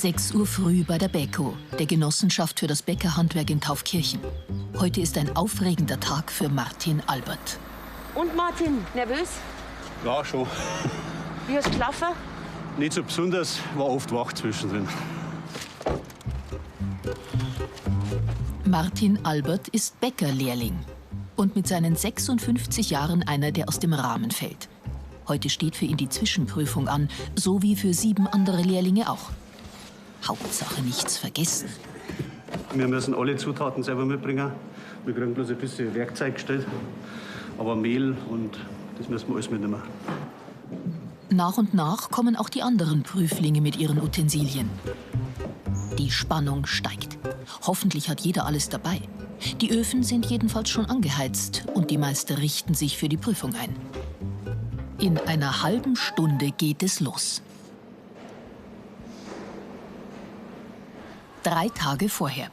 6 Uhr früh bei der Bäko, der Genossenschaft für das Bäckerhandwerk in Taufkirchen. Heute ist ein aufregender Tag für Martin Albert. Und Martin, nervös? Ja, schon. Wie hast du geschlafen? Nicht so besonders, war oft wach zwischendrin. Martin Albert ist Bäckerlehrling und mit seinen 56 Jahren einer, der aus dem Rahmen fällt. Heute steht für ihn die Zwischenprüfung an, so wie für 7 andere Lehrlinge auch. Hauptsache nichts vergessen. Wir müssen alle Zutaten selber mitbringen. Wir kriegen bloß ein bisschen Werkzeug gestellt, aber Mehl und das müssen wir alles mitnehmen. Nach und nach kommen auch die anderen Prüflinge mit ihren Utensilien. Die Spannung steigt. Hoffentlich hat jeder alles dabei. Die Öfen sind jedenfalls schon angeheizt und die Meister richten sich für die Prüfung ein. In einer halben Stunde geht es los. 3 Tage vorher.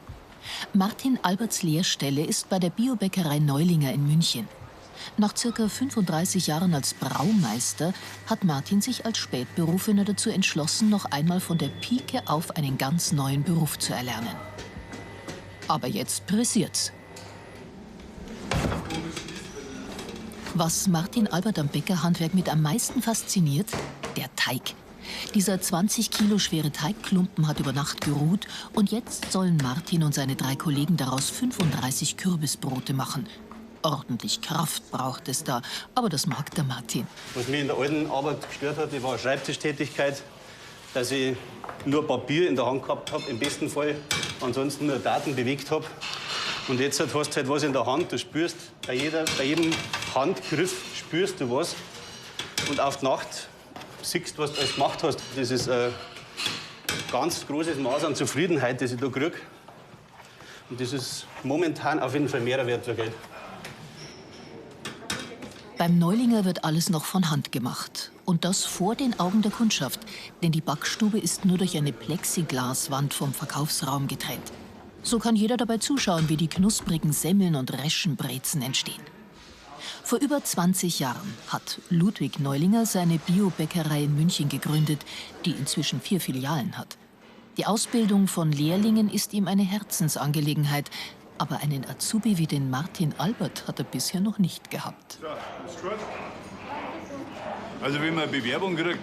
Martin Alberts Lehrstelle ist bei der Biobäckerei Neulinger in München. Nach circa 35 Jahren als Braumeister hat Martin sich als Spätberufener dazu entschlossen, noch einmal von der Pike auf einen ganz neuen Beruf zu erlernen. Aber jetzt pressiert's. Was Martin Albert am Bäckerhandwerk mit am meisten fasziniert? Der Teig. Dieser 20 Kilo schwere Teigklumpen hat über Nacht geruht und jetzt sollen Martin und seine 3 Kollegen daraus 35 Kürbisbrote machen. Ordentlich Kraft braucht es da, aber das mag der Martin. Was mich in der alten Arbeit gestört hat, die war Schreibtischtätigkeit, dass ich nur Papier in der Hand gehabt hab, im besten Fall, ansonsten nur Daten bewegt hab. Und jetzt hast du halt was in der Hand, du spürst, bei jedem Handgriff spürst du was. Und auf die Nacht siehst du, was du alles gemacht hast. Das ist ein ganz großes Maß an Zufriedenheit, das ich da krieg. Und das ist momentan auf jeden Fall mehr wert für Geld. Beim Neulinger wird alles noch von Hand gemacht. Und das vor den Augen der Kundschaft. Denn die Backstube ist nur durch eine Plexiglaswand vom Verkaufsraum getrennt. So kann jeder dabei zuschauen, wie die knusprigen Semmeln und Reschenbrezen entstehen. Vor über 20 Jahren hat Ludwig Neulinger seine Biobäckerei in München gegründet, die inzwischen 4 Filialen hat. Die Ausbildung von Lehrlingen ist ihm eine Herzensangelegenheit. Aber einen Azubi wie den Martin Albert hat er bisher noch nicht gehabt. So, ist gut. Also wenn man eine Bewerbung kriegt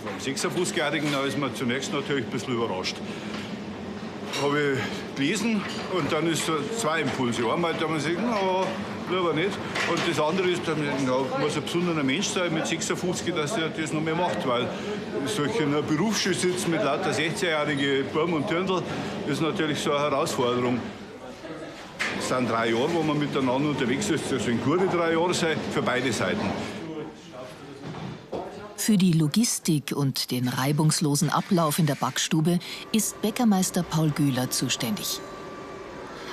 vom 56-Jährigen, da ist man zunächst natürlich ein bisschen überrascht. Habe ich gelesen und dann ist so 2 Impulse. Einmal, da man sagt, na, lieber nicht. Und das andere ist, dann, na, muss ein besonderer Mensch sein mit 56, dass er das noch mehr macht. Weil solch in einer Berufsschule sitzen mit lauter 16-jährigen Buben und Dirndl ist natürlich so eine Herausforderung. Es sind 3 Jahre, wo man miteinander unterwegs ist. Das sind gute 3 Jahre sein für beide Seiten. Für die Logistik und den reibungslosen Ablauf in der Backstube ist Bäckermeister Paul Güler zuständig.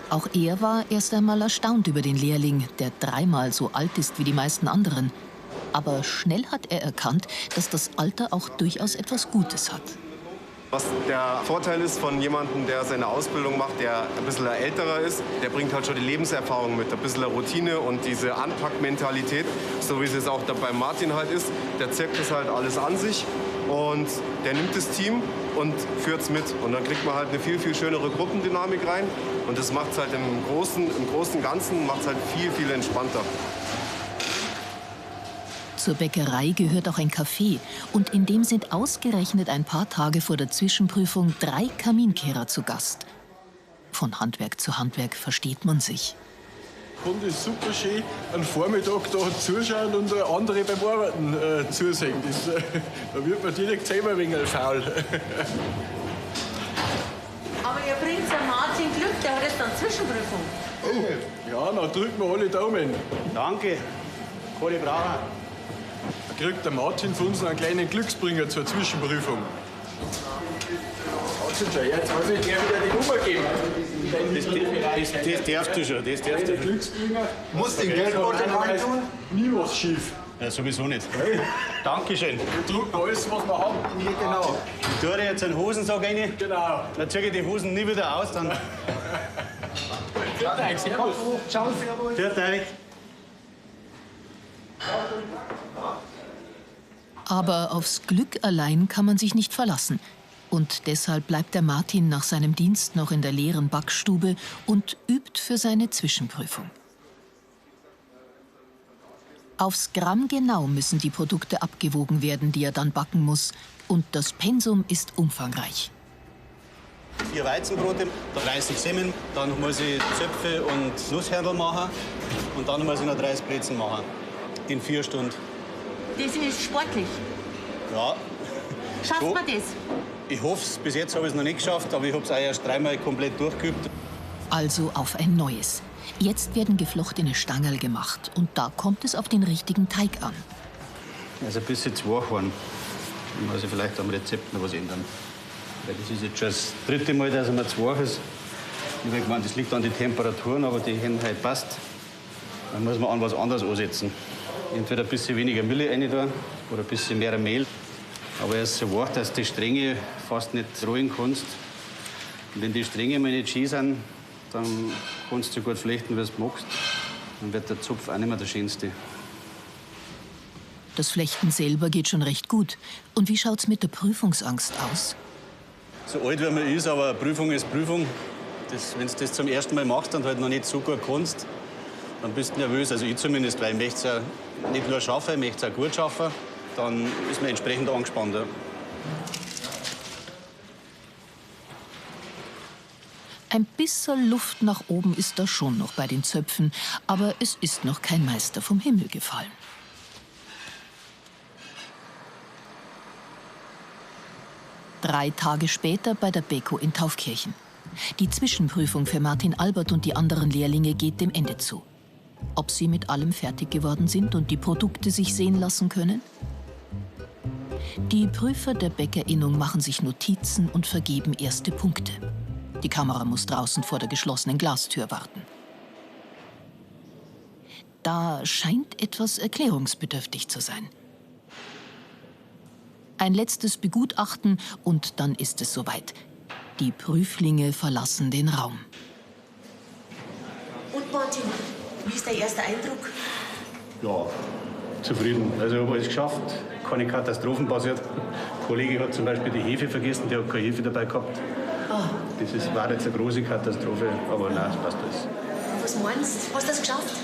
Auch er war erst einmal erstaunt über den Lehrling, der 3-mal so alt ist wie die meisten anderen. Aber schnell hat er erkannt, dass das Alter auch durchaus etwas Gutes hat. Was der Vorteil ist von jemandem, der seine Ausbildung macht, der ein bisschen älterer ist, der bringt halt schon die Lebenserfahrung mit, ein bisschen Routine und diese Anpackmentalität, so wie es jetzt auch da bei Martin halt ist, der zirkt das halt alles an sich und der nimmt das Team und führt's mit. Und dann kriegt man halt eine viel, viel schönere Gruppendynamik rein und das macht's halt im großen Ganzen macht's halt viel, viel entspannter. Zur Bäckerei gehört auch ein Café und in dem sind ausgerechnet ein paar Tage vor der Zwischenprüfung 3 Kaminkehrer zu Gast. Von Handwerk zu Handwerk versteht man sich. Konnte ich super schön einen Vormittag da zuschauen und andere beim Arbeiten zusehen. Da wird man direkt selber ein wenig faul. Aber ihr bringt ja Martin Glück, der hat jetzt dann Zwischenprüfung. Oh, ja, dann drücken wir alle Daumen. Danke, Kohle Brauer. Da kriegt der Martin von uns noch einen kleinen Glücksbringer zur Zwischenprüfung. Jetzt muss ich dir wieder die Nummer geben. Das darfst du schon, das darfst du schon. Glücksbringer. Muss den Geldbeutel reintun? Nie was schief. Ja, sowieso nicht. Hey. Dankeschön. Wir drucken alles, was wir haben. Ja, genau. Ich tue dir jetzt einen Hosensack rein. Genau. Dann ziehe ich die Hosen nie wieder aus. Dann. Servus. Ciao, servus. Grüß euch. Aber aufs Glück allein kann man sich nicht verlassen. Und deshalb bleibt der Martin nach seinem Dienst noch in der leeren Backstube und übt für seine Zwischenprüfung. Aufs Gramm genau müssen die Produkte abgewogen werden, die er dann backen muss. Und das Pensum ist umfangreich. 4 Weizenbrote, 30 Semmeln, dann muss ich Zöpfe und Nusshörnl machen und dann muss ich noch 30 Brezen machen. In 4 Stunden. Das ist sportlich. Ja. Schafft So. man das? Ich hoffe es. Bis jetzt habe ich es noch nicht geschafft, aber ich habe es auch erst dreimal komplett durchgeübt. Also auf ein neues. Jetzt werden geflochtene Stangerl gemacht und da kommt es auf den richtigen Teig an. Also ein bisschen zu weich geworden. Da muss ich vielleicht am Rezept noch was ändern. Weil das ist jetzt schon das dritte Mal, dass er mir zu weich ist. Ich hab gemeint, das liegt an den Temperaturen, aber die haben halt passt. Dann muss man an was anderes ansetzen. Entweder ein bisschen weniger Milch rein tun oder ein bisschen mehr Mehl. Aber er ist so weich, dass du die Stränge fast nicht rollen kannst. Und wenn die Stränge mal nicht schön sind, dann kannst du gut flechten, wie du magst. Dann wird der Zopf auch nicht mehr der schönste. Das Flechten selber geht schon recht gut. Und wie schaut's mit der Prüfungsangst aus? So alt wie man ist, aber Prüfung ist Prüfung. Wenn du das zum ersten Mal machst und halt noch nicht so gut kannst, dann bist du nervös. Also ich zumindest, weil ich möchte es ja nicht nur schaffen, ich möchte es auch gut schaffen. Dann ist man entsprechend angespannt. Ja. Ein bisschen Luft nach oben ist da schon noch bei den Zöpfen, aber es ist noch kein Meister vom Himmel gefallen. Drei Tage später bei der Beko in Taufkirchen. Die Zwischenprüfung für Martin Albert und die anderen Lehrlinge geht dem Ende zu. Ob sie mit allem fertig geworden sind und die Produkte sich sehen lassen können? Die Prüfer der Bäckerinnung machen sich Notizen und vergeben erste Punkte. Die Kamera muss draußen vor der geschlossenen Glastür warten. Da scheint etwas erklärungsbedürftig zu sein. Ein letztes Begutachten und dann ist es soweit. Die Prüflinge verlassen den Raum. Und Martin, wie ist dein erster Eindruck? Ja, zufrieden. Also ich habe alles geschafft, keine Katastrophen passiert. Ein Kollege hat zum Beispiel die Hefe vergessen, der hat keine Hefe dabei gehabt. Das war jetzt eine große Katastrophe, aber nein, es passt alles. Was meinst du? Hast du das geschafft?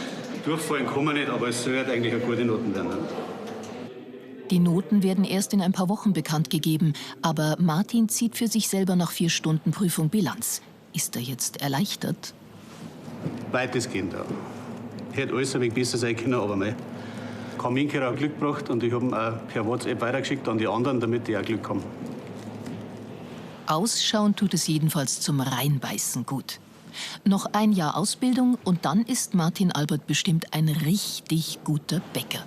Durchfallen kann man nicht, aber es soll halt eigentlich eine gute Noten werden. Die Noten werden erst in ein paar Wochen bekannt gegeben, aber Martin zieht für sich selber nach 4 Stunden Prüfung Bilanz. Ist er jetzt erleichtert? Weitestgehend, ja. Hätte alles ein wenig besser sein können, aber mei. Kaminkerer hat Glück gebracht und ich hab ihn auch per WhatsApp weitergeschickt an die anderen, damit die auch Glück haben. Ausschauen tut es jedenfalls zum Reinbeißen gut. Noch ein Jahr Ausbildung und dann ist Martin Albert bestimmt ein richtig guter Bäcker.